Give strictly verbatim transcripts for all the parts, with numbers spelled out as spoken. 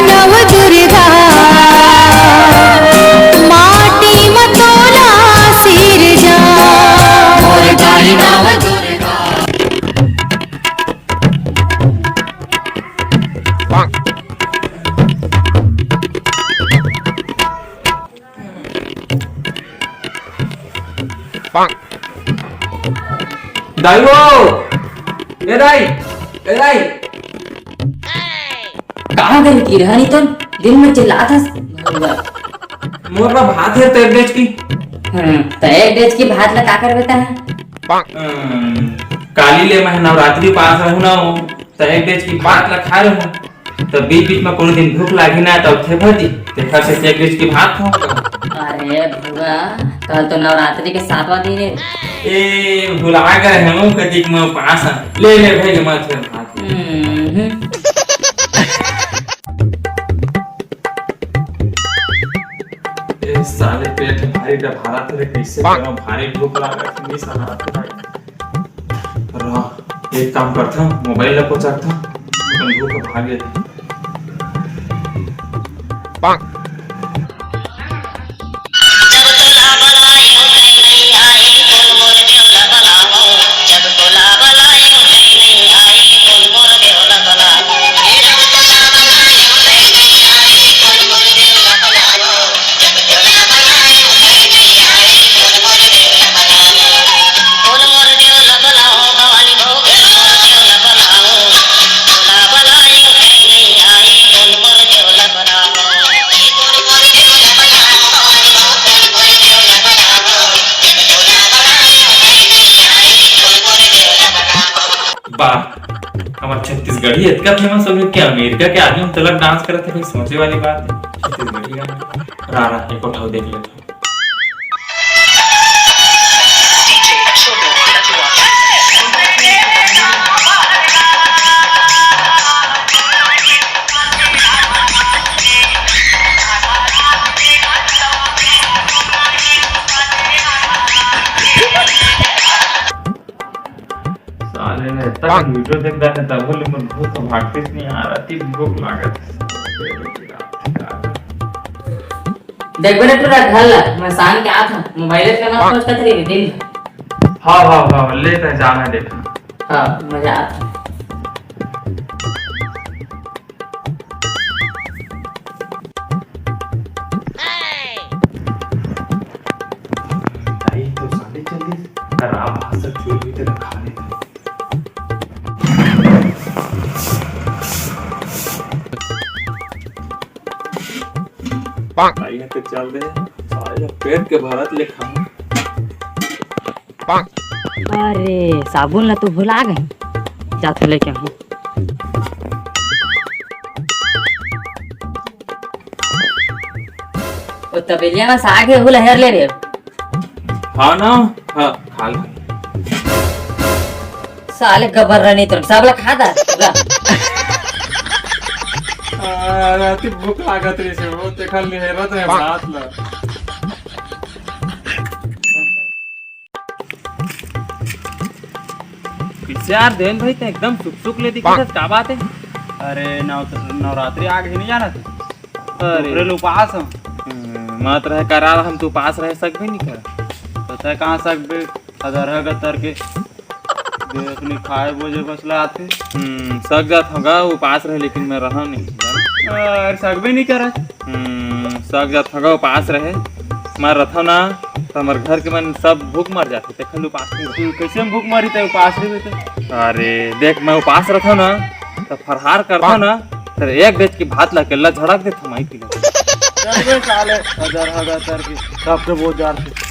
नव दुर्गा, माटी म तोला सिरजा। मोर दाई नव दुर्गा। दाई हो, ए दाई, ए दाई। कहाँ गए की रहनी तुम? दिन में चिल्लात हस। मोर ला भात हे तो एक डेच की। हम्म, तो एक डेच की भात ला का करबे तैं? हम्म, काली ले मैं नवरात्रि पास रहूं ना हो, तो एक डेच की भात ला खा रहूं। तो बीच बीच में कोनो दिन भूख लागी ना, तो उठे भर दी, तेखर से एक डेच की भात खाऊं। अरे भुआ, कल तो नवरात्रि के सातवां दिन है। ए, भुला गए हम, कतिक में पास है। ले ले भाई, मत कर भात। हम्म। ए साले, पेट भारी डभारत हे, कैसे करो, भारी भूख लागत हे, नहीं सहारत हे। रह, एक काम करथन, मोबाइल ला कोचरथन, अपन भूख भाग जाही। वाह, हमर छत्तीसगढ़ी इतना फेमस हो गया कि अमेरिका के आदमी मन तलक डांस करत हे, भाई, सोचे वाली बात है। छत्तीसगढ़ी गाना। रा रा, एक उठाओ, देख लेते हैं। साले ने तक वीडियो देख रहा है, तब बोले, "मन भूख भागते नहीं आ रहा थी, भूख लागत।" देख बेटा, तू रख घर ला, मैं शाम के आत हूँ, मोबाइल पे मत सोच कत रही दिन। हाँ, हाँ, हाँ, लेते हैं, जाना है देखना। हाँ, मजा आता है। ताई तो साले चल दिस, राम भाषा चोर भी तेरा खा लेता। ताई तो चल दे, साले पेट के भरत ले खाऊं। अरे, साबुन ला तो भुला गए, जाथो लेके आऊं। ओ तबेलिया में साग हे, ओला हेर ले रे। हाँ ना, हाँ, खा ले। साले गबर रहनी तो सब ला खा दा पूरा। आ, राती भूख लागत रही से, वो देखल नहीं रहत है भात ला। कैसे यार देवेन भाई, ते एकदम सुख सुख ले दिखत हस, का बात है? अरे नव-, नवरात्रि आ गई, नहीं जाना तू? अरे। ओकरे ले उपास हम। हम्म, मत रहे करा, हम तो उपास रहे सकबे नहीं कर। तो तय कहाँ सकबे? अदरहा गतर के। दे अपनी खाए बोझे बस लाते। हम्म, सक जात होगा, उपास रहे लेकिन मैं रहा नहीं। अरे सकबे नहीं करे। हम्म, सक जात होगा, उपास रहे। मैं रथव ना, तो हमारे घर के मन सब भूख मर जाते। देखल उपास नहीं रहे। कैसे हम भूख मारी तय उपास रहे तो? अरे देख, मैं उपास रथव ना, तो फरहार करथव ना, तो एक डेच की भात ला केला झड़क देथव माई पीला। चल बे साले, अदरहा गतर के, सबके बोझ जाते।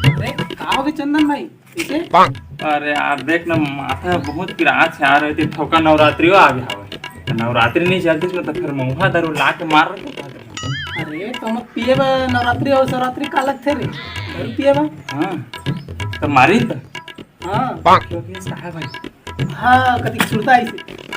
अरे, का हो गए चंदन भाई? ठीक है? अरे यार, देख ना, माथा बहुत पिरात हे यार, इतनी ठोका नवरात्रि हो आगे हवे। तो नवरात्रि नहीं चलती ना, तो फिर मऊहा दारू ला के मार रहे थे। अरे, तो मत पिए बा, नवरात्रि और शिवरात्रि का लगथे रे? दारू पिए बा? हाँ, तो मारी तो। हाँ। क्यों, क्यों, कहा है भाई? हाँ, कति सुरता आई से।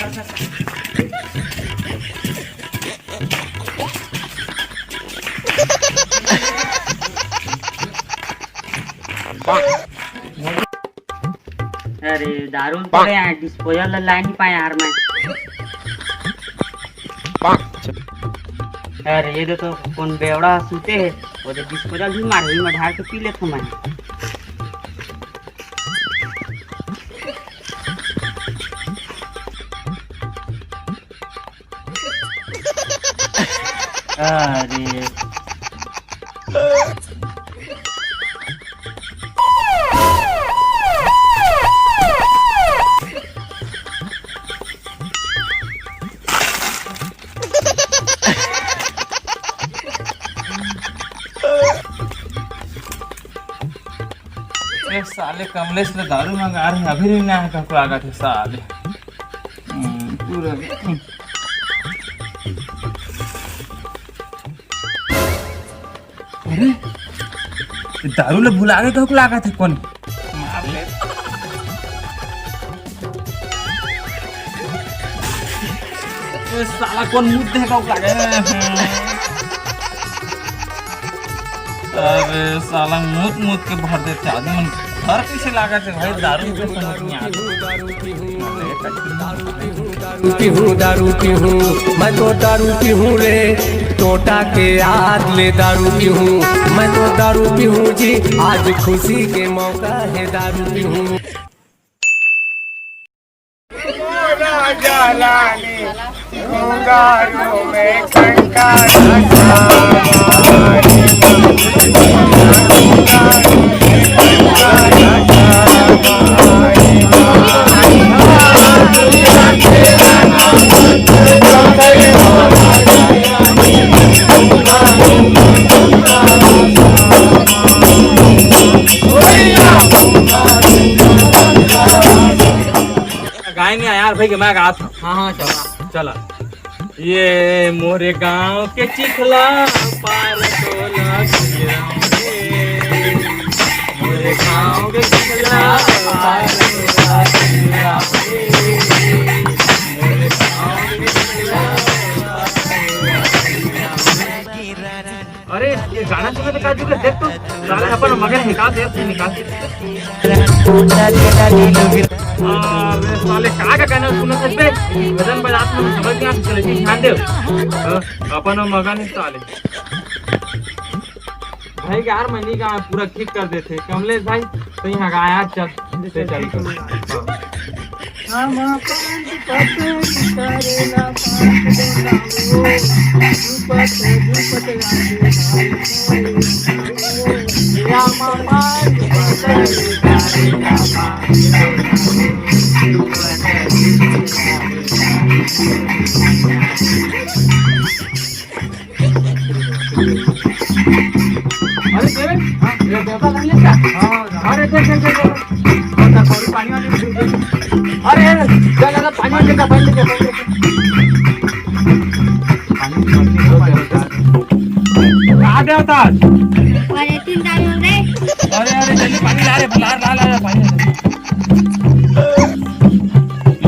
अरे, दारू ल पड़े हैं, disposal ल ला नहीं पाए यार मैं। अरे, ये दे तो कौन बेवड़ा सूते है, वो तो disposal भी मार, वही में ढार के पी लेता हूँ मैं। अरे। ए साले कमलेश ले दारू मंगा रहे हैं, अभी नहीं आया, कब लागत है साले। हम्म, पूरा। अरे, ये दारू ले भुला के कहूँ लागत है कौन? मार ले। ए साला कौन मुंह देख के लागे? अरे साला मूत मूत के भर देथे आदमी मन। घर कैसे लागत है भाई, दारू के समझ नहीं आता। दारू पीहूँ, दारू पीहूँ, मैं तो दारू पीहूँ रे, टोटा के याद ले दारू पीहूँ, मैं तो दारू पीहूँ जी, आज खुशी के मौका है दारू पीहूँ। गाय नहीं यार भाई, मैं गात हूँ। हाँ, हाँ, चला। चला। ये मोरे गांव के चिखला पार तोला गिरा रे। मोरे गांव के चिखला पार तोला गिरा रे। मोरे गांव के चिखला पार तोला गिरा रे। अरे, ये गाना सुनत हे का जुगल? देख तो, साले अपन मगन निकाल दे, निकाल दे। अरे साले, का का गाना सुनत हे बे? भजन बजात में समझ नहीं आत, चले जी, ध्यान दे। हाँ, अपन मगन हे साले। भाई यार, मैं नहीं गा, पूरा ठीक कर देथे। कमलेश भाई, तो यहाँ गाया, चल, ते चल कर। हाँ। हम अपन पतंग करेला पाँच डोला हो, झूपत झूपत आगे भाई। या मामा झूपत करेला पाँच डोला हो। अरे देवेन, हाँ, ये देवता नहीं है क्या? हाँ, हाँ। अरे देख, देख, देख, देख। और ना, थोड़ी पानी वानी भी दे। अरे, अरे, जा, जा, जा, पानी वानी लेके आ, पानी लेके आ, पानी लेके आ। पानी, पानी, पानी। आ गया था। अरे, तीन टाइम हो गए। अरे, अरे, जल्दी पानी ला रे, ला, ला, ला, ला, पानी ला।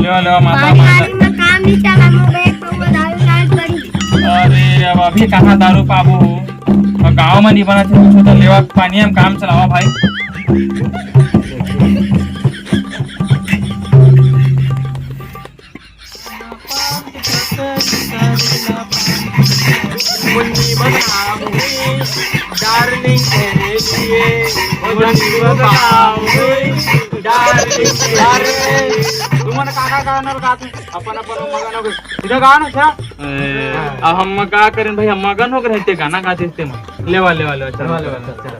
लेवा, लेवा, माता, पानी माता। वानी में काम नहीं चला, मोबाइल पर वो दारू चार्ज करी। अरे, अब अभी कहाँ दारू पाबो? और गाँव में नहीं बना थे कुछ, तो लेवा पानी हम काम चलावा भाई। मुन्नी बनाओ हुई, डार्लिंग तेरे लिए। मुन्नी बनाओ हुई, डार्लिंग तेरे लिए। तुमन काका का नल गात अपन अपन मगन हो गए। इधर गाओ ना, अच्छा। ए, अब हम का करें भाई, हम मगन हो गए रहते, गाना गाते रहते मन। लेवा, लेवा, लेवा, चलो, लेवा, लेवा, चलो, चलो।